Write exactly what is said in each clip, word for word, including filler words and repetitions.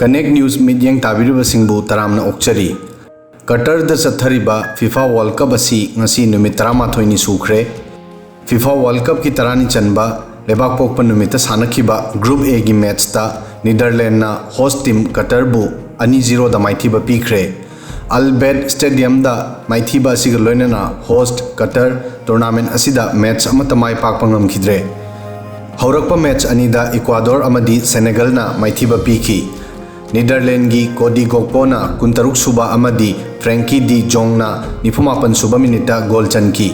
Connect News ꯃꯤꯠꯌꯦꯡ ꯇꯥꯕꯤꯔꯤꯕꯁꯤꯡꯕꯨ ꯇꯔꯥꯝꯅ ꯑꯣꯛꯆꯔꯤ꯫ ꯀꯇꯔꯗ ꯆꯠꯊꯔꯤꯕ FIFA World Cup ꯑꯁꯤ ꯉꯁꯤ ꯅꯨꯃꯤꯠ ꯇꯔꯥꯃꯥꯊꯣꯏꯅꯤ ꯁꯨꯈ꯭ꯔꯦ꯫ FIFA World Cupꯀꯤ ꯇꯔꯥꯅꯤ ꯆꯟꯕ ꯂꯩꯕꯥꯛ ꯄꯣꯛꯄ ꯅꯨꯃꯤꯠꯇ ꯁꯥꯟꯅꯈꯤꯕ Group Aꯒꯤ ꯃꯦꯠꯆꯇ ꯅꯤꯗꯔꯂꯦꯟꯅ host team ꯀꯇꯔꯕꯨ ꯑꯅꯤ ꯖꯤꯔꯣꯗ ꯃꯥꯏꯊꯤꯕ ꯄꯤꯈ꯭ꯔꯦ꯫ ꯑꯜ ꯕꯦꯠ ꯁ꯭ꯇꯦꯗꯤꯌꯝꯗ ꯃꯥꯏꯊꯤꯕ ꯑꯁꯤꯒ ꯂꯣꯏꯅꯅ host ꯀꯇꯔ tournament ꯑꯁꯤꯗ ꯃꯦꯠꯆ ꯑꯃꯠꯇ ꯃꯥꯏ ꯄꯥꯛꯄ ꯉꯝꯈꯤꯗ꯭ꯔꯦ꯫ ꯍꯧꯔꯛꯄ ꯃꯦꯠꯆ ꯑꯅꯤꯗ ꯏꯀ꯭ꯋꯥꯗꯣꯔ ꯑꯃꯗꯤ ꯁꯦꯅꯦꯒꯜꯅ ꯃꯥꯏꯊꯤꯕ ꯄꯤꯈꯤ꯫ ꯅꯤꯗꯔꯂꯦꯟꯒꯤ ꯀꯣꯗꯤ ꯒꯣꯛꯄꯣꯅ ꯀꯨꯟꯇꯔꯨꯛ ꯁꯨꯕ ꯑꯃꯗꯤ ꯐ꯭ꯔꯦꯡꯀꯤ ꯗꯤ ꯖꯣꯡꯅ ꯅꯤꯐꯨꯃꯥꯄꯟ ꯁꯨꯕ ꯃꯤꯅꯤꯠꯇ ꯒꯣꯜ ꯆꯟꯈꯤ꯫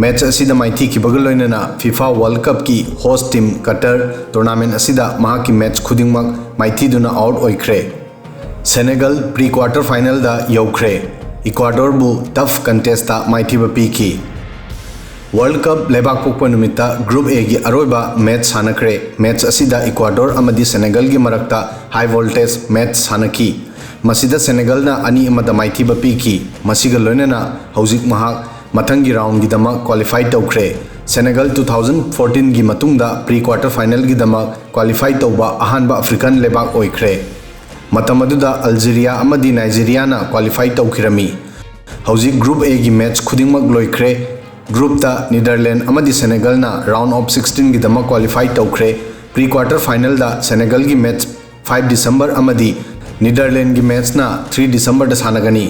ꯃꯦꯠꯆ ꯑꯁꯤꯗ ꯃꯥꯏꯊꯤꯈꯤꯕꯒ ꯂꯣꯏꯅꯅ FIFA World Cupꯀꯤ host team cutter tournament ꯑꯁꯤꯗ ꯃꯍꯥꯛꯀꯤ ꯃꯦꯠꯆ ꯈꯨꯗꯤꯡꯃꯛ ꯃꯥꯏꯊꯤꯗꯨꯅ out ꯑꯣꯏꯈ꯭ꯔꯦ꯫ Senegal pre quarter finalꯗ ꯌꯧꯈ꯭ꯔꯦ꯫ ꯏꯀ꯭ꯋꯥꯗꯣꯔꯕꯨ tough contestꯇ ꯃꯥꯏꯊꯤꯕ ꯄꯤꯈꯤ꯫ World Cup ꯂꯩꯕꯥꯛ ꯄꯣꯛꯄ ꯅꯨꯃꯤꯠꯇ Group Aꯒꯤ ꯑꯔꯣꯏꯕ ꯃꯦꯠꯆ ꯁꯥꯟꯅꯈ꯭ꯔꯦ꯫ ꯃꯦꯠꯆ ꯑꯁꯤꯗ ꯏꯀ꯭ꯋꯥꯗꯣꯔ ꯑꯃꯗꯤ ꯁꯦꯅꯦꯒꯜꯒꯤ ꯃꯔꯛꯇ high voltage match ꯁꯥꯟꯅꯈꯤ꯫ ꯃꯁꯤꯗ ꯁꯦꯅꯦꯒꯜꯅ ꯑꯅꯤ ꯑꯃꯗ ꯃꯥꯏꯊꯤꯕ ꯄꯤꯈꯤ꯫ ꯃꯁꯤꯒ ꯂꯣꯏꯅꯅ ꯍꯧꯖꯤꯛ ꯃꯍꯥꯛ ꯃꯊꯪꯒꯤ roundꯒꯤꯗꯃꯛ qualify ꯇꯧꯈ꯭ꯔꯦ꯫ ꯁꯦꯅꯦꯒꯜ two thousand fourteenꯒꯤ ꯃꯇꯨꯡꯗ pre quarter finalꯒꯤꯗꯃꯛ qualify ꯇꯧꯕ ꯑꯍꯥꯟꯕ African ꯂꯩꯕꯥꯛ ꯑꯣꯏꯈ꯭ꯔꯦ꯫ ꯃꯇꯝ ꯑꯗꯨꯗ Algeria ꯑꯃꯗꯤ Nigeriaꯅ qualify ꯇꯧꯈꯤꯔꯝꯃꯤ꯫ ꯍꯧꯖꯤꯛ Group Aꯒꯤ ꯃꯦꯠꯆ ꯈꯨꯗꯤꯡꯃꯛ ꯂꯣꯏꯈ꯭ꯔꯦ꯫ Groupꯇ ꯅꯤꯗꯔꯂꯦꯟ ꯑꯃꯗꯤ ꯁꯦꯅꯦꯒꯜꯅ round of sixteenꯒꯤꯗꯃꯛ qualify ꯇꯧꯈ꯭ꯔꯦ꯫ Pre quarter finalꯗ ꯁꯦꯅꯦꯒꯜꯒꯤ ꯃꯦꯠꯆ five December ꯑꯃꯗꯤ ꯅꯤꯗꯔꯂꯦꯟꯒꯤ ꯃꯦꯠꯆꯅ three Decemberꯗ ꯁꯥꯟꯅꯒꯅꯤ꯫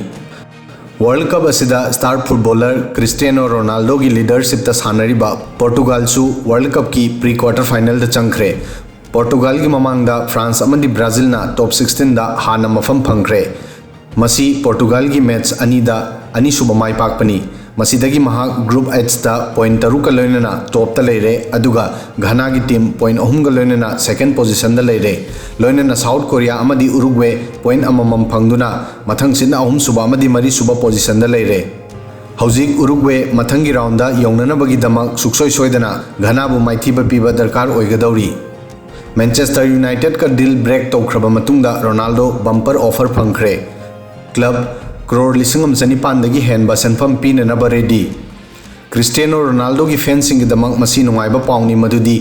World Cup ꯑꯁꯤꯗ star footballer Cristiano Ronaldoꯒꯤ leadershipꯇ ꯁꯥꯟꯅꯔꯤꯕ Portugalꯁꯨ World Cupꯀꯤ pre quarter finalꯗ ꯆꯪꯈ꯭ꯔꯦ꯫ Portugalꯒꯤ ꯃꯃꯥꯡꯗ France ꯑꯃꯗꯤ Brazilꯅ top sixteenꯗ ꯍꯥꯟꯅ ꯃꯐꯝ ꯐꯪꯈ꯭ꯔꯦ꯫ ꯃꯁꯤ Portugalꯒꯤ ꯃꯦꯠꯆ ꯑꯅꯤꯗ ꯑꯅꯤꯁꯨꯕ ꯃꯥꯏ ꯄꯥꯛꯄꯅꯤ꯫ ꯃꯁꯤꯗꯒꯤ ꯃꯍꯥꯛ Group Hꯇ point ꯇꯔꯨꯛꯀ ꯂꯣꯏꯅꯅ topꯇ ꯂꯩꯔꯦ, ꯑꯗꯨꯒ Ghanaꯒꯤ team point ꯑꯍꯨꯝꯒ ꯂꯣꯏꯅꯅ second positionꯗ ꯂꯩꯔꯦ꯫ ꯂꯣꯏꯅꯅ South Korea ꯑꯃꯗꯤ Uruguay point ꯑꯃꯃꯝ ꯐꯪꯗꯨꯅ ꯃꯊꯪꯁꯤꯠꯅ ꯑꯍꯨꯝꯁꯨꯕ ꯑꯃꯗꯤ ꯃꯔꯤꯁꯨꯕ positionꯗ ꯂꯩꯔꯦ꯫ ꯍꯧꯖꯤꯛ Uruguay ꯃꯊꯪꯒꯤ roundꯗ ꯌꯧꯅꯅꯕꯒꯤꯗꯃꯛ ꯁꯨꯛꯁꯣꯏ ꯁꯣꯏꯗꯅ Ghanaꯕꯨ ꯃꯥꯏꯊꯤꯕ ꯄꯤꯕ ꯗꯔꯀꯥꯔ ꯑꯣꯏꯒꯗꯧꯔꯤ꯫ Manchester Unitedꯀ deal break ꯇꯧꯈ꯭ꯔꯕ ꯃꯇꯨꯡꯗ Ronaldo bumper offer ꯐꯪꯈ꯭ꯔꯦ꯫ Club ꯀ꯭ꯔꯣꯔ ꯂꯤꯁꯤꯡ ꯑꯃ ꯆꯅꯤꯄꯥꯟꯗꯒꯤ ꯍꯦꯟꯕ ꯁꯦꯟꯐꯝ ꯄꯤꯅꯅꯕ ready꯫ Cristiano Ronaldoꯒꯤ fanꯁꯤꯡꯒꯤꯗꯃꯛ ꯃꯁꯤ ꯅꯨꯡꯉꯥꯏꯕ ꯄꯥꯎꯅꯤ, ꯃꯗꯨꯗꯤ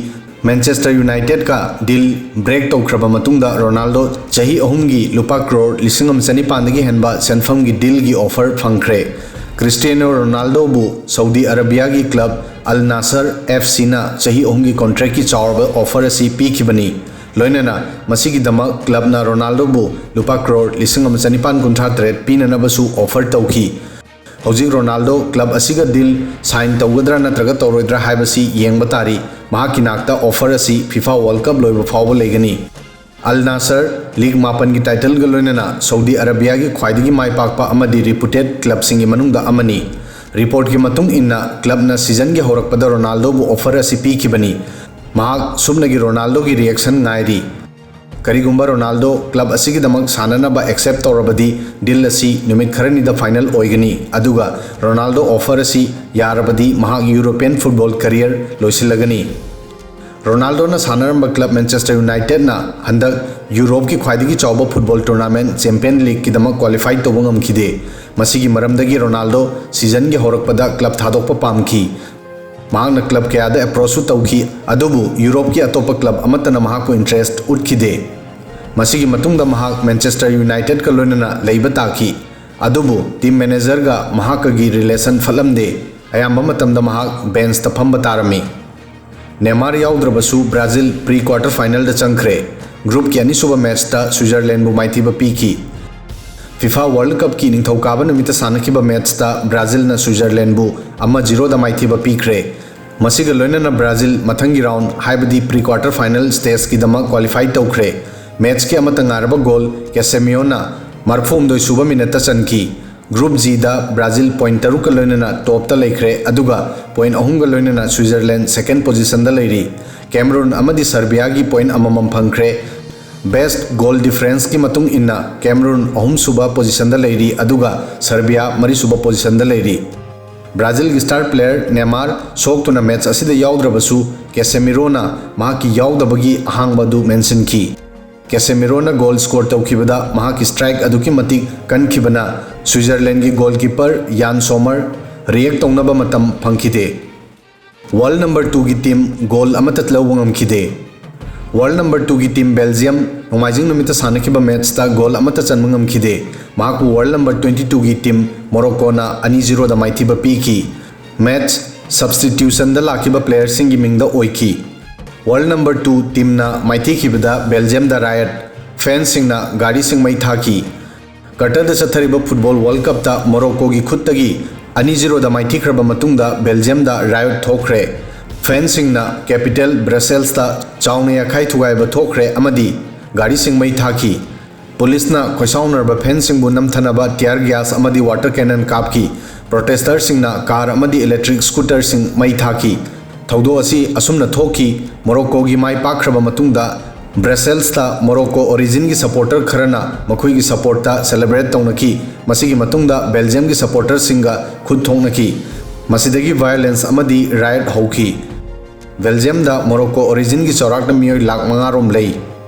ꯃꯦꯟꯆꯦꯁꯇꯔ ꯌꯨꯅꯥꯏꯇꯦꯗꯀ ꯗꯤꯜ ꯕ꯭ꯔꯦꯛ ꯇꯧꯈ꯭ꯔꯕ ꯃꯇꯨꯡꯗ ꯔꯣꯅꯥꯜꯗꯣ ꯆꯍꯤ ꯑꯍꯨꯝꯒꯤ ꯂꯨꯄꯥ ꯀ꯭ꯔꯣꯔ ꯂꯤꯁꯤꯡ ꯑꯃ ꯆꯅꯤꯄꯥꯟꯗꯒꯤ ꯍꯦꯟꯕ ꯁꯦꯟꯐꯝꯒꯤ ꯗꯤꯜꯒꯤ ꯑꯣꯐꯔ ꯐꯪꯈ꯭ꯔꯦ꯫ ꯀ꯭ꯔꯤꯁꯇꯤꯌꯥꯅꯣ ꯔꯣꯅꯥꯜꯗꯣꯕꯨ ꯁꯧꯗꯤ ꯑꯔꯥꯕꯤꯌꯥꯒꯤ ꯀ꯭ꯂꯕ ꯑꯜ ꯅꯥꯁꯔ ꯑꯦꯐ ꯁꯤꯅ ꯆꯍꯤ ꯑꯍꯨꯝꯒꯤ ꯀꯣꯟꯇ꯭ꯔꯦꯛꯀꯤ ꯆꯥꯎꯔꯕ ꯑꯣꯐꯔ ꯑꯁꯤ ꯄꯤꯈꯤꯕꯅꯤ꯫ ꯂꯣꯏꯅꯅ ꯃꯁꯤꯒꯤꯗꯃꯛ ꯀ꯭ꯂꯕꯅ ꯔꯣꯅꯥꯜꯗꯣꯕꯨ ꯂꯨꯄꯥ ꯀ꯭ꯔꯣꯔ ꯂꯤꯁꯤꯡ ꯑꯃ ꯆꯅꯤꯄꯥꯟ ꯀꯨꯟꯊ꯭ꯔꯥ ꯇꯔꯦꯠ ꯄꯤꯅꯅꯕꯁꯨ ꯑꯣꯐꯔ ꯇꯧꯈꯤ꯫ ꯍꯧꯖꯤꯛ ꯔꯣꯅꯥꯜꯗꯣ ꯀ꯭ꯂꯕ ꯑꯁꯤꯒ ꯗꯤꯜ ꯁꯥꯏꯟ ꯇꯧꯒꯗ꯭ꯔꯥ ꯅꯠꯇ꯭ꯔꯒ ꯇꯧꯔꯣꯏꯗ꯭ꯔꯥ ꯍꯥꯏꯕꯁꯤ ꯌꯦꯡꯕ ꯇꯥꯔꯤ꯫ ꯃꯍꯥꯛꯀꯤ ꯅꯥꯛꯇ ꯑꯣꯐꯔ ꯑꯁꯤ ꯐꯤꯐꯥ ꯋꯥꯔꯜ ꯀꯞ ꯂꯣꯏꯕ ꯐꯥꯎꯕ ꯂꯩꯒꯅꯤ꯫ ꯑꯜ ꯅꯥꯁꯔ ꯂꯤꯒ ꯃꯥꯄꯟꯒꯤ ꯇꯥꯏꯇꯜꯒ ꯂꯣꯏꯅꯅ ꯁꯧꯗꯤ ꯑꯔꯥꯕꯤꯌꯥꯒꯤ ꯈ꯭ꯋꯥꯏꯗꯒꯤ ꯃꯥꯏ ꯄꯥꯛꯄ ꯑꯃꯗꯤ ꯔꯤꯄꯨꯇꯦꯗ ꯀ꯭ꯂꯕꯁꯤꯡꯒꯤ ꯃꯅꯨꯡꯗ ꯑꯃꯅꯤ꯫ ꯔꯤꯄꯣꯔꯠꯀꯤ ꯃꯇꯨꯡ ꯏꯟꯅ, ꯀ꯭ꯂꯕꯅ ꯁꯤꯖꯟꯒꯤ ꯍꯧꯔꯛꯄꯗ ꯔꯣꯅꯥꯜꯗꯣꯕꯨ ꯑꯣꯐꯔ ꯑꯁꯤ ꯄꯤꯈꯤꯕꯅꯤ꯫ ꯃꯍꯥꯛ ꯁꯨꯞꯅꯒꯤ ꯔꯣꯅꯥꯜꯗꯣꯒꯤ ꯔꯤꯑꯦꯛꯁꯟ ꯉꯥꯏꯔꯤ꯫ ꯀꯔꯤꯒꯨꯝꯕ ꯔꯣꯅꯥꯜꯗꯣ ꯀ꯭ꯂꯕ ꯑꯁꯤꯒꯤꯗꯃꯛ ꯁꯥꯟꯅꯅꯕ ꯑꯦꯛꯁꯦꯞ ꯇꯧꯔꯕꯗꯤ, ꯗꯤꯜ ꯑꯁꯤ ꯅꯨꯃꯤꯠ ꯈꯔꯅꯤꯗ ꯐꯥꯏꯅꯦꯜ ꯑꯣꯏꯒꯅꯤ, ꯑꯗꯨꯒ ꯔꯣꯅꯥꯜꯗꯣ ꯑꯣꯐꯔ ꯑꯁꯤ ꯌꯥꯔꯕꯗꯤ ꯃꯍꯥꯛ ꯌꯨꯔꯣꯄꯤꯌꯟ ꯐꯨꯠꯕꯣꯜ ꯀꯔꯤꯌꯔ ꯂꯣꯏꯁꯤꯜꯂꯒꯅꯤ꯫ ꯔꯣꯅꯥꯜꯗꯣꯅ ꯁꯥꯟꯅꯔꯝꯕ ꯀ꯭ꯂꯕ ꯃꯦꯟꯆꯦꯁꯇꯔ ꯌꯨꯅꯥꯏꯇꯦꯗꯅ ꯍꯟꯗꯛ ꯌꯨꯔꯣꯞꯀꯤ ꯈ꯭ꯋꯥꯏꯗꯒꯤ ꯆꯥꯎꯕ ꯐꯨꯠꯕꯣꯜ ꯇꯣꯔꯅꯥꯃꯦꯟ ꯆꯦꯝꯄꯤꯌꯟ ꯂꯤꯒꯀꯤꯗꯃꯛ ꯀ꯭ꯋꯥꯂꯤꯐꯥꯏ ꯇꯧꯕ ꯉꯝꯈꯤꯗꯦ꯫ ꯃꯁꯤꯒꯤ ꯃꯔꯝꯗꯒꯤ ꯔꯣꯅꯥꯜꯗꯣ ꯁꯤꯖꯟꯒꯤ ꯍꯧꯔꯛꯄꯗ ꯀ꯭ꯂꯕ ꯊꯥꯗꯣꯛꯄ ꯄꯥꯝꯈꯤ꯫ ꯃꯍꯥꯛꯅ ꯀ꯭ꯂꯕ ꯀꯌꯥꯗ ꯑꯦꯄ꯭ꯔꯣꯆꯁꯨ ꯇꯧꯈꯤ, ꯑꯗꯨꯕꯨ ꯌꯨꯔꯣꯞꯀꯤ ꯑꯇꯣꯞꯄ ꯀ꯭ꯂꯕ ꯑꯃꯠꯇꯅ ꯃꯍꯥꯛꯄꯨ ꯏꯟꯇꯔꯦꯁ꯭ꯠ ꯎꯠꯈꯤꯗꯦ꯫ ꯃꯁꯤꯒꯤ ꯃꯇꯨꯡꯗ ꯃꯍꯥꯛ ꯃꯦꯟꯆꯦꯁꯇꯔ ꯌꯨꯅꯥꯏꯇꯦꯗꯀ ꯂꯣꯏꯅꯅ ꯂꯩꯕ ꯇꯥꯈꯤ, ꯑꯗꯨꯕꯨ ꯇꯤꯝ ꯃꯦꯅꯦꯖꯔꯒ ꯃꯍꯥꯛꯀꯒꯤ ꯔꯤꯂꯦꯁꯟ ꯐꯠꯂꯝꯗꯦ꯫ ꯑꯌꯥꯝꯕ ꯃꯇꯝꯗ ꯃꯍꯥꯛ ꯕꯦꯟꯆꯇ ꯐꯝꯕ ꯇꯥꯔꯝꯃꯤ꯫ ꯅꯦꯃꯥꯔ ꯌꯥꯎꯗ꯭ꯔꯕꯁꯨ ꯕ꯭ꯔꯥꯖꯤꯜ ꯄ꯭ꯔꯤ ꯀ꯭ꯋꯥꯔꯇꯔ ꯐꯥꯏꯅꯦꯜꯗ ꯆꯪꯈ꯭ꯔꯦ꯫ ꯒ꯭ꯔꯨꯞꯀꯤ ꯑꯅꯤꯁꯨꯕ ꯃꯦꯆꯇ ꯁ꯭ꯋꯤꯖꯔꯂꯦꯟꯕꯨ ꯃꯥꯏꯊꯤꯕ ꯄꯤꯈꯤ꯫ ꯐꯤꯐꯥ ꯋꯥꯔꯜꯗ ꯀꯞꯀꯤ ꯅꯤꯡꯊꯧꯀꯥꯕ ꯅꯨꯃꯤꯠꯇ ꯁꯥꯟꯅꯈꯤꯕ ꯃꯦꯆꯇ ꯕ꯭ꯔꯥꯖꯤꯜꯅ ꯁ꯭ꯋꯤꯖꯔꯂꯦꯟꯕꯨ ꯑꯃ ꯖꯤꯔꯣꯗ ꯃꯥꯏꯊꯤꯕ ꯄꯤꯈ꯭ꯔꯦ꯫ ꯃꯁꯤꯒ ꯂꯣꯏꯅꯅ ꯕ꯭ꯔꯥꯖꯤꯜ ꯃꯊꯪꯒꯤ ꯔꯥꯎꯟꯗ, ꯍꯥꯏꯕꯗꯤ ꯄ꯭ꯔꯤ ꯀ꯭ꯋꯥꯔꯇꯔ ꯐꯥꯏꯅꯦꯜ ꯁ꯭ꯇꯦꯖꯀꯤꯗꯃꯛ ꯀ꯭ꯋꯥꯂꯤꯐꯥꯏ ꯇꯧꯈ꯭ꯔꯦ꯫ ꯃꯦꯆꯀꯤ ꯑꯃꯠꯇ ꯉꯥꯏꯔꯕ ꯒꯣꯜ ꯀꯦꯁꯦꯃꯤꯌꯣꯅ ꯃꯔꯐꯨꯍꯨꯝꯗꯣꯏ ꯁꯨꯕ ꯃꯤꯅꯠꯇ ꯆꯟꯈꯤ꯫ ꯒ꯭ꯔꯨꯞ ꯖꯤꯗ ꯕ꯭ꯔꯥꯖꯤꯜ ꯄꯣꯏꯟꯠ ꯇꯔꯨꯛꯀ ꯂꯣꯏꯅꯅ ꯇꯣꯞꯇ ꯂꯩꯈ꯭ꯔꯦ, ꯑꯗꯨꯒ ꯄꯣꯏꯟꯠ ꯑꯍꯨꯝꯒ ꯂꯣꯏꯅꯅ ꯁ꯭ꯋꯤꯖꯔꯂꯦꯟ ꯁꯦꯀꯦꯟꯗ ꯄꯣꯖꯤꯁꯟꯗ ꯂꯩꯔꯤ꯫ ꯀꯦꯃꯔꯨꯟ ꯑꯃꯗꯤ ꯁꯔꯕꯤꯌꯥꯒꯤ ꯄꯣꯏꯟꯠ ꯑꯃꯃꯝ ꯐꯪꯈ꯭ꯔꯦ꯫ ꯕꯦꯁ꯭ꯠ ꯒꯣꯜ ꯗꯤꯐꯔꯦꯟꯁꯀꯤ ꯃꯇꯨꯡ ꯏꯟꯅ ꯀꯦꯃꯔꯨꯟ ꯑꯍꯨꯝꯁꯨꯕ ꯄꯣꯖꯤꯁꯟꯗ ꯂꯩꯔꯤ, ꯑꯗꯨꯒ ꯁꯔꯕꯤꯌꯥ ꯃꯔꯤꯁꯨꯕ ꯄꯣꯖꯤꯁꯟꯗ ꯂꯩꯔꯤ꯫ ꯕ꯭ꯔꯥꯖꯤꯜꯒꯤ ꯁ꯭ꯇꯥꯔ ꯄ꯭ꯂꯦꯌꯔ ꯅꯦꯃꯥꯔ ꯁꯣꯛꯇꯨꯅ ꯃꯦꯆ ꯑꯁꯤꯗ ꯌꯥꯎꯗ꯭ꯔꯕꯁꯨ, ꯀꯦꯁꯦꯃꯤꯔꯣꯅ ꯃꯍꯥꯛꯀꯤ ꯌꯥꯎꯗꯕꯒꯤ ꯑꯍꯥꯡꯕ ꯑꯗꯨ ꯃꯦꯟꯁꯤꯟꯈꯤ꯫ ꯀꯦꯁꯦꯃꯤꯔꯣꯅ ꯒꯣꯜ ꯁ꯭ꯀꯣꯔ ꯇꯧꯈꯤꯕꯗ ꯃꯍꯥꯛꯀꯤ ꯁ꯭ꯇ꯭ꯔꯥꯏꯛ ꯑꯗꯨꯛꯀꯤ ꯃꯇꯤꯛ ꯀꯟꯈꯤꯕꯅ ꯁ꯭ꯋꯤꯖꯔꯂꯦꯟꯒꯤ ꯒꯣꯜꯀꯤꯄꯔ ꯌꯥꯟ ꯁꯣꯃꯔ ꯔꯤꯑꯦꯛ ꯇꯧꯅꯕ ꯃꯇꯝ ꯐꯪꯈꯤꯗꯦ꯫ World number twoꯒꯤ team goal ꯑꯃꯠꯇ ꯂꯧꯕ ꯉꯝꯈꯤꯗꯦ꯫ World number twoꯒꯤ team Belgium ꯅꯣꯡꯃꯥꯏꯖꯤꯡ ꯅꯨꯃꯤꯠꯇ ꯁꯥꯟꯅꯈꯤꯕ matchꯇ goal ꯑꯃꯠꯇ ꯆꯟꯕ ꯉꯝꯈꯤꯗꯦ꯫ ꯃꯍꯥꯛꯄꯨ World number twenty twoꯒꯤ team Moroccoꯅ ꯑꯅꯤ zeroꯗ ꯃꯥꯏꯊꯤꯕ ꯄꯤꯈꯤ꯫ Match substitutionꯗ ꯂꯥꯛꯈꯤꯕ playerꯁꯤꯡꯒꯤ ꯃꯤꯡꯗ ꯑꯣꯏꯈꯤ꯫ World number two teamꯅ ꯃꯥꯏꯊꯤꯈꯤꯕꯗ Belgiumꯗ riot, fansꯁꯤꯡꯅ ꯒꯥꯔꯤꯁꯤꯡ ꯃꯩ ꯊꯥꯈꯤ꯫ Qatarꯗ ꯆꯠꯊꯔꯤꯕ football World Cupꯇ Moroccoꯒꯤ ꯈꯨꯠꯇꯒꯤ ꯑꯅꯤ zeroꯗ ꯃꯥꯏꯊꯤꯈ꯭ꯔꯕ ꯃꯇꯨꯡꯗ Belgiumꯗ riot ꯊꯣꯛꯈ꯭ꯔꯦ꯫ Fansꯁꯤꯡꯅ capital Brusselesꯇ ꯆꯥꯎꯅ ꯌꯥꯈꯥꯏ ꯊꯨꯒꯥꯏꯕ ꯊꯣꯛꯈ꯭ꯔꯦ ꯑꯃꯗꯤ ꯒꯥꯔꯤꯁꯤꯡ ꯃꯩ ꯊꯥꯈꯤ꯫ Policeꯅ ꯈꯣꯏꯁꯥꯎꯅꯔꯕ fansꯁꯤꯡꯕꯨ ꯅꯝꯊꯅꯕ tear gas ꯑꯃꯗꯤ water cannon ꯀꯥꯞꯈꯤ꯫ Protesterꯁꯤꯡꯅ car ꯑꯃꯗꯤ electric scooterꯁꯤꯡ ꯃꯩ ꯊꯥꯈꯤ꯫ ꯊꯧꯗꯣꯛ ꯑꯁꯤ ꯑꯁꯨꯝꯅ ꯊꯣꯛꯈꯤ꯫ Moroccoꯒꯤ ꯃꯥꯏ ꯄꯥꯛꯈ꯭ꯔꯕ ꯃꯇꯨꯡꯗ Brusselesꯇ Morocco originꯒꯤ supporter ꯈꯔꯅ ꯃꯈꯣꯏꯒꯤ supportꯇ celebrate ꯇꯧꯅꯈꯤ꯫ ꯃꯁꯤꯒꯤ ꯃꯇꯨꯡꯗ Belgiumꯒꯤ supporterꯁꯤꯡꯒ ꯈꯨꯠ ꯊꯣꯛꯅꯈꯤ꯫ ꯃꯁꯤꯗꯒꯤ violence ꯑꯃꯗꯤ riot ꯍꯧꯈꯤ꯫ Belgiumꯗ Morocco originꯒꯤ ꯆꯥꯎꯔꯥꯛꯅ ꯃꯤꯑꯣꯏ ꯂꯥꯈ ꯃꯉꯥ ꯔꯣꯝ ꯂꯩ꯫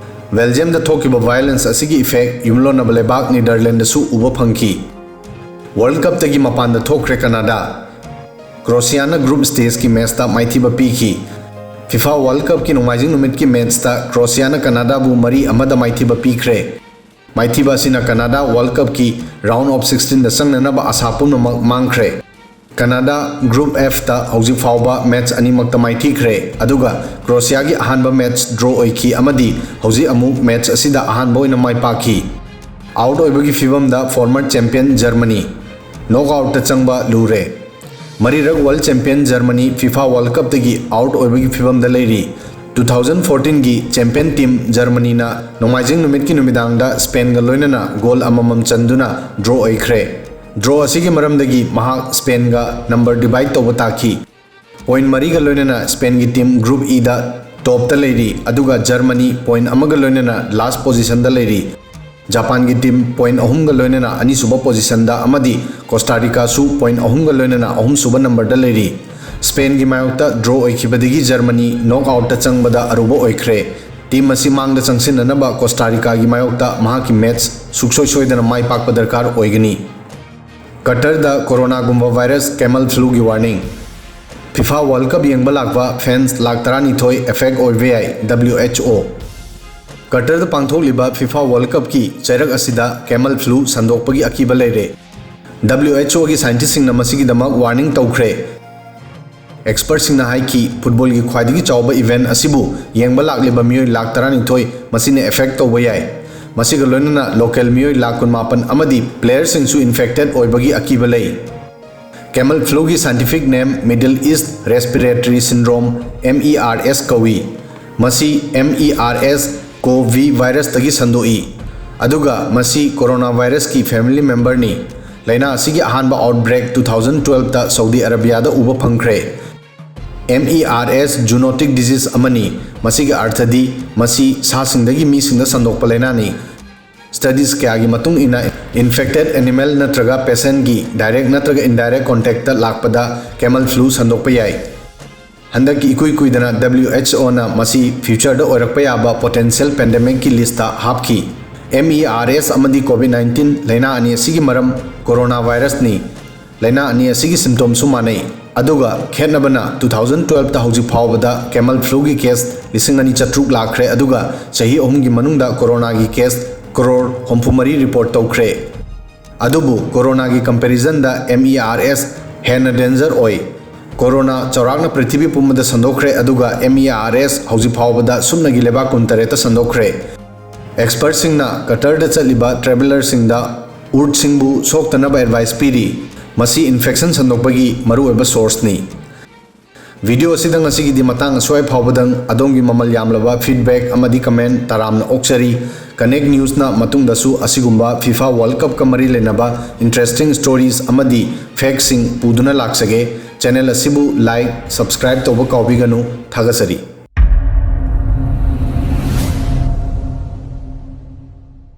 Belgiumꯗ ꯊꯣꯛꯈꯤꯕ violence ꯑꯁꯤꯒꯤ effect ꯌꯨꯝꯂꯣꯟꯅꯕ ꯂꯩꯕꯥꯛ Netherlandsꯇꯁꯨ ꯎꯕ ꯐꯪꯈꯤ꯫ World Cupꯇꯒꯤ ꯃꯄꯥꯟꯗ ꯊꯣꯛꯈ꯭ꯔꯦ Canada꯫ Croatiaꯅ group stageꯀꯤ matchꯇ ꯃꯥꯏꯊꯤꯕ ꯄꯤꯈꯤ꯫ FIFA World Cupꯀꯤ ꯅꯣꯡꯃꯥꯏꯖꯤꯡ ꯅꯨꯃꯤꯠꯀꯤ matchꯇ Croatiaꯅ Canadaꯕꯨ ꯃꯔꯤ ꯑꯃꯗ ꯃꯥꯏꯊꯤꯕ ꯄꯤꯈ꯭ꯔꯦ꯫ ꯃꯥꯏꯊꯤꯕ ꯑꯁꯤꯅ Canada World Cupꯀꯤ round of sixteenꯗ ꯆꯪꯅꯅꯕ ꯑꯁꯥ ꯄꯨꯝꯅꯃꯛ ꯃꯥꯡꯈ꯭ꯔꯦ꯫ Canada Group Fꯇ ꯍꯧꯖꯤꯛ ꯐꯥꯎꯕ match ꯑꯅꯤꯃꯛꯇ ꯃꯥꯏꯊꯤꯈ꯭ꯔꯦ, ꯑꯗꯨꯒ Croatiaꯒꯤ ꯑꯍꯥꯟꯕ match draw ꯑꯣꯏꯈꯤ ꯑꯃꯗꯤ ꯍꯧꯖꯤꯛ ꯑꯃꯨꯛ match ꯑꯁꯤꯗ ꯑꯍꯥꯟꯕ ꯑꯣꯏꯅ ꯃꯥꯏ ꯄꯥꯛꯈꯤ꯫ Out ꯑꯣꯏꯕꯒꯤ ꯐꯤꯚꯝꯗ former champion Germany knockoutꯇ ꯆꯪꯕ ꯂꯨꯔꯦ꯫ ꯃꯔꯤꯔꯛ world champion Germany FIFA World Cupꯇꯒꯤ out ꯑꯣꯏꯕꯒꯤ ꯐꯤꯚꯝꯗ ꯂꯩꯔꯤ꯫ Two thousand fourteenꯒꯤ champion team Germanyꯅ ꯅꯣꯡꯃꯥꯏꯖꯤꯡ ꯅꯨꯃꯤꯠꯀꯤ ꯅꯨꯃꯤꯗꯥꯡꯗ Spainꯒ ꯂꯣꯏꯅꯅ goal ꯑꯃꯃꯝ ꯆꯟꯗꯨꯅ draw ꯑꯣꯏꯈ꯭ꯔꯦ꯫ Draw ꯑꯁꯤꯒꯤ ꯃꯔꯝꯗꯒꯤ ꯃꯍꯥꯛ Spainꯒ number divide ꯇꯧꯕ ꯇꯥꯈꯤ꯫ Point ꯃꯔꯤꯒ ꯂꯣꯏꯅꯅ Spainꯒꯤ team Group Eꯗ topꯇ ꯂꯩꯔꯤ, ꯑꯗꯨꯒ Germany point ꯑꯃꯒ ꯂꯣꯏꯅꯅ last positionꯗ ꯂꯩꯔꯤ꯫ Japanꯒꯤ team point ꯑꯍꯨꯝꯒ ꯂꯣꯏꯅꯅ ꯑꯅꯤꯁꯨꯕ positionꯗ ꯑꯃꯗꯤ Costa Ricaꯁꯨ point ꯑꯍꯨꯝꯒ ꯂꯣꯏꯅꯅ ꯑꯍꯨꯝꯁꯨꯕ numberꯗ ꯂꯩꯔꯤ꯫ Spainꯒꯤ ꯃꯥꯌꯣꯛꯇ draw ꯑꯣꯏꯈꯤꯕꯗꯒꯤ Germany knockoutꯇ ꯆꯪꯕꯗ ꯑꯔꯨꯕ ꯑꯣꯏꯈ꯭ꯔꯦ꯫ Team ꯑꯁꯤ ꯃꯥꯡꯗ ꯆꯪꯁꯤꯟꯅꯅꯕ Costa Ricaꯒꯤ ꯃꯥꯌꯣꯛꯇ ꯃꯍꯥꯛꯀꯤ match ꯁꯨꯡꯁꯣꯏ ꯁꯣꯏꯗꯅ ꯃꯥꯏ ꯄꯥꯛꯄ ꯗꯔꯀꯥꯔ ꯑꯣꯏꯒꯅꯤ꯫ Qatarꯗ coronaꯒꯨꯝꯕ virus camel fluꯒꯤ warning꯫ FIFA World Cup ꯌꯦꯡꯕ ꯂꯥꯛꯄ fans ꯂꯥꯈ ꯇꯔꯥꯅꯤꯊꯣꯏ affect ꯑꯣꯏꯕ ꯌꯥꯏ, W H O꯫ ꯀꯇꯔꯗ ꯄꯥꯡꯊꯣꯛꯂꯤꯕ FIFA World Cupꯀꯤ ꯆꯩꯔꯛ ꯑꯁꯤꯗ camel flu ꯁꯟꯗꯣꯛꯄꯒꯤ ꯑꯀꯤꯕ ꯂꯩꯔꯦ꯫ W H Oꯒꯤ scientistꯁꯤꯡꯅ ꯃꯁꯤꯒꯤꯗꯃꯛ warning ꯇꯧꯈ꯭ꯔꯦ꯫ Expertꯁꯤꯡꯅ ꯍꯥꯏꯈꯤ, footballꯒꯤ ꯈ꯭ꯋꯥꯏꯗꯒꯤ ꯆꯥꯎꯕ event ꯑꯁꯤꯕꯨ ꯌꯦꯡꯕ ꯂꯥꯛꯂꯤꯕ ꯃꯤꯑꯣꯏ ꯂꯥꯈ ꯇꯔꯥꯅꯤꯊꯣꯏ ꯃꯁꯤꯅ affect ꯇꯧꯕ ꯌꯥꯏ꯫ ꯃꯁꯤꯒ ꯂꯣꯏꯅꯅ local ꯃꯤꯑꯣꯏ ꯂꯥꯈ ꯀꯨꯟꯃꯥꯄꯟ ꯑꯃꯗꯤ playerꯁꯤꯡꯁꯨ infected ꯑꯣꯏꯕꯒꯤ ꯑꯀꯤꯕ ꯂꯩ꯫ Camel fluꯒꯤ scientific name Middle East Respiratory Syndrome, MERS ꯀꯧꯏ꯫ ꯃꯁꯤ MERS cov virusꯇꯒꯤ ꯁꯟꯗꯣꯛꯏ, ꯑꯗꯨꯒ ꯃꯁꯤ coronavirusꯀꯤ family memberꯅꯤ꯫ ꯂꯥꯏꯅꯥ ꯑꯁꯤꯒꯤ ꯑꯍꯥꯟꯕ outbreak two thousand twelveꯇ Saudi Arabiaꯗ ꯎꯕ ꯐꯪꯈ꯭ꯔꯦ꯫ MERS zoonotic disease ꯑꯃꯅꯤ꯫ ꯃꯁꯤꯒꯤ ꯑꯔꯊꯗꯤ ꯃꯁꯤ ꯁꯥꯁꯤꯡꯗꯒꯤ ꯃꯤꯁꯤꯡꯗ ꯁꯟꯗꯣꯛꯄ ꯂꯥꯏꯅꯥꯅꯤ꯫ Studies ꯀꯌꯥꯒꯤ ꯃꯇꯨꯡ ꯏꯟꯅ, infected animal ꯅꯠꯇ꯭ꯔꯒ patientꯀꯤ direct ꯅꯠꯇ꯭ꯔꯒ indirect contactꯇ ꯂꯥꯛꯄꯗ camel flu ꯁꯟꯗꯣꯛꯄ ꯌꯥꯏ꯫ ꯍꯟꯗꯛꯀꯤ ꯏꯀꯨꯏ ꯀꯨꯏꯗꯅ W H Oꯅ ꯃꯁꯤ futureꯗ ꯑꯣꯏꯔꯛꯄ ꯌꯥꯕ potential pandemicꯀꯤ listꯇ ꯍꯥꯞꯈꯤ꯫ MERS ꯑꯃꯗꯤ COVID nineteen ꯂꯥꯏꯅꯥ ꯑꯅꯤ ꯑꯁꯤꯒꯤ ꯃꯔꯝ coronavirusꯅꯤ꯫ ꯂꯥꯏꯅꯥ ꯑꯅꯤ ꯑꯁꯤꯒꯤ symptomꯁꯨ ꯃꯥꯟꯅꯩ꯫ ꯑꯗꯨꯒ ꯈꯦꯠꯅꯕꯅ, two thousand twelveꯇ ꯍꯧꯖꯤꯛ ꯐꯥꯎꯕꯗ camel fluꯒꯤ case ꯂꯤꯁꯤꯡ ꯑꯅꯤ ꯆꯥꯇ꯭ꯔꯨꯛ ꯂꯥꯛꯈ꯭ꯔꯦ, ꯑꯗꯨꯒ ꯆꯍꯤ ꯑꯍꯨꯝꯒꯤ ꯃꯅꯨꯡꯗ coronaꯒꯤ case crore ꯍꯨꯝꯐꯨ ꯃꯔꯤ report ꯇꯧꯈ꯭ꯔꯦ꯫ ꯑꯗꯨꯕꯨ coronaꯒꯤ comparisonꯗ MERS ꯍꯦꯟꯅ danger ꯑꯣꯏ꯫ Corona ꯆꯥꯎꯔꯥꯛꯅ ꯄ꯭ꯔꯤꯊꯤꯕꯤ ꯄꯨꯝꯕꯗ ꯁꯟꯗꯣꯛꯈ꯭ꯔꯦ, ꯑꯗꯨꯒ MERS ꯍꯧꯖꯤꯛ ꯐꯥꯎꯕꯗ ꯁꯨꯞꯅꯒꯤ ꯂꯩꯕꯥꯛ ꯀꯨꯟꯇꯔꯦꯠꯇ ꯁꯟꯗꯣꯛꯈ꯭ꯔꯦ꯫ Expertꯁꯤꯡꯅ ꯀꯇꯔꯗ ꯆꯠꯂꯤꯕ travellerꯁꯤꯡꯗ ꯎꯠꯁꯤꯡꯕꯨ ꯁꯣꯛꯇꯅꯕ advice ꯄꯤꯔꯤ꯫ ꯃꯁꯤ infection ꯁꯟꯗꯣꯛꯄꯒꯤ ꯃꯔꯨꯑꯣꯏꯕ sourceꯅꯤ꯫ Video ꯑꯁꯤꯗ ꯉꯁꯤꯒꯤꯗꯤ ꯃꯇꯥꯡ ꯑꯁ꯭ꯋꯥꯏ ꯐꯥꯎꯕꯗꯪ꯫ ꯑꯗꯣꯝꯒꯤ ꯃꯃꯜ ꯌꯥꯝꯂꯕ feedback ꯑꯃꯗꯤ comment ꯇꯔꯥꯝꯅ ꯑꯣꯛꯆꯔꯤ꯫ Connect Newsꯅ ꯃꯇꯨꯡꯗꯁꯨ ꯑꯁꯤꯒꯨꯝꯕ FIFA World Cupꯀ ꯃꯔꯤ ꯂꯩꯅꯕ interesting stories ꯑꯃꯗꯤ factꯁꯤꯡ ꯄꯨꯗꯨꯅ ꯂꯥꯛꯆꯒꯦ꯫ Channel ꯑꯁꯤꯕꯨ like, subscribe ꯇꯧꯕ ꯀꯥꯎꯕꯤꯒꯅꯨ꯫ ꯊꯥꯒꯠꯆꯔꯤ꯫